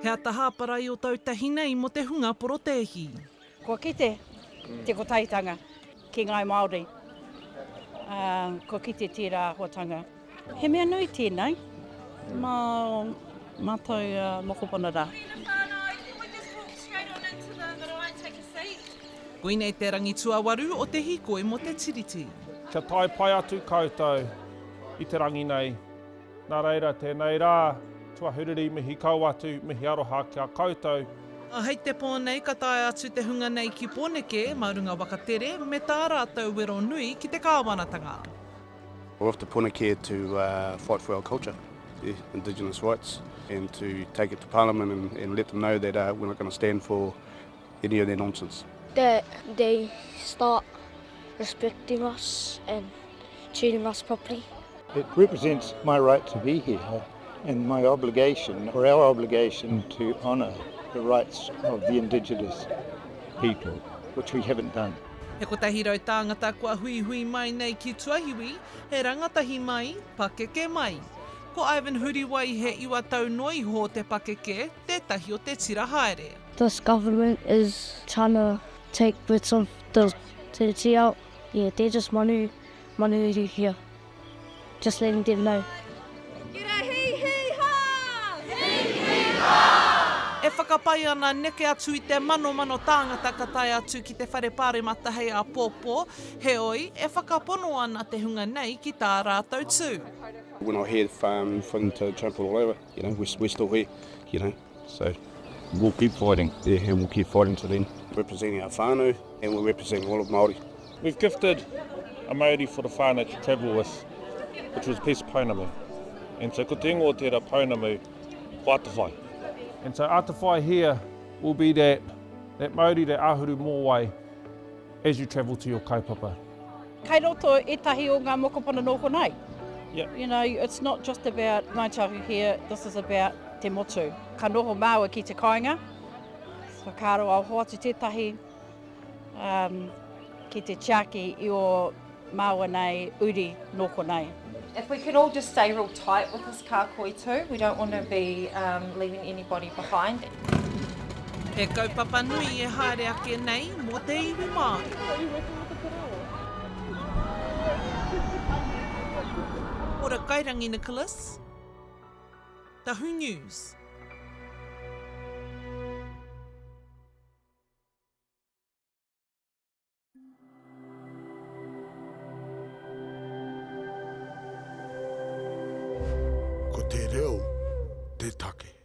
He ata hāparai o Tautahi nei mō te hunga porotēhi. Kua kite te kotahitanga ki Ngāi Māori, ā, kua kite tērā āhuatanga. He mea nui tēnei mā mātou mokopuna rā. Koinei te rangi tuawaru o te hīkoi mō te Tiriti. Kia tae pai atu koutou i te rangi nei. Nā reira, tēnei rā, tuahuriri mihi kau atu, mihi aroha ki a koutou. Hei te pō nei ka tae atu te hunga nei ki Pōneke mā runga waka tere me tā rātou wero nui ki te kāwanatanga. We're off to Pōneke to fight for our culture, yeah, indigenous rights, and to take it to Parliament and, and let them know that uh, we're not going to stand for any of their nonsense. That they start respecting us and treating us properly. It represents my right to be here and my obligation, or our obligation, to honour the rights of the indigenous people, which we haven't done. He 100 tāngata kua huihui mai nei ki Tuahiwi, he rangatahi mai, pakeke mai. Ko Ivan Huriwai he iwa tau noa iho te pakeke, tētahi o te tira haere. This government is trying to take bits of the tiriti out, yeah, they're just manu, manuhiri here. Just letting them know. Get a hī hī hā! Hī hī hā! E whakapae ana neke atu i te manomano tāngata ka tae atu ki te whare pāremata hei āpōpō, heoi, e whakapono ana te hunga nei ki tā rātou tū. We're not here for them to trample all over, you know, we're still here, you know, so we'll keep fighting, yeah, and we'll keep fighting to then. Representing our whānau and we're representing all of Māori. We've gifted a mauri for the whānau to travel with, which was a piece of pounamu. And so ko te ingoa o tērā pounamu, ko Atawhai. And so Atawhai here will be that, that mauri, that āhuru mōwai as you travel to your kaupapa. Kei roto ētahi o ngā mokopuna nō konei. Yeah. You know, it's not just about Ngāi Tahu here, this is about te motu. Ka noho māua ki te kāinga, whakaaro ao hoatu tētahi um, ki te tiaki i o māua nei uri nō konei. If we could all just stay real tight with this kākoi too, we don't want to be um, leaving anybody behind. He kaupapa nui e haere ake nei mō te iwi Māori. Ora Kairangi Nicholas, Tahu News. Ko te reo te take.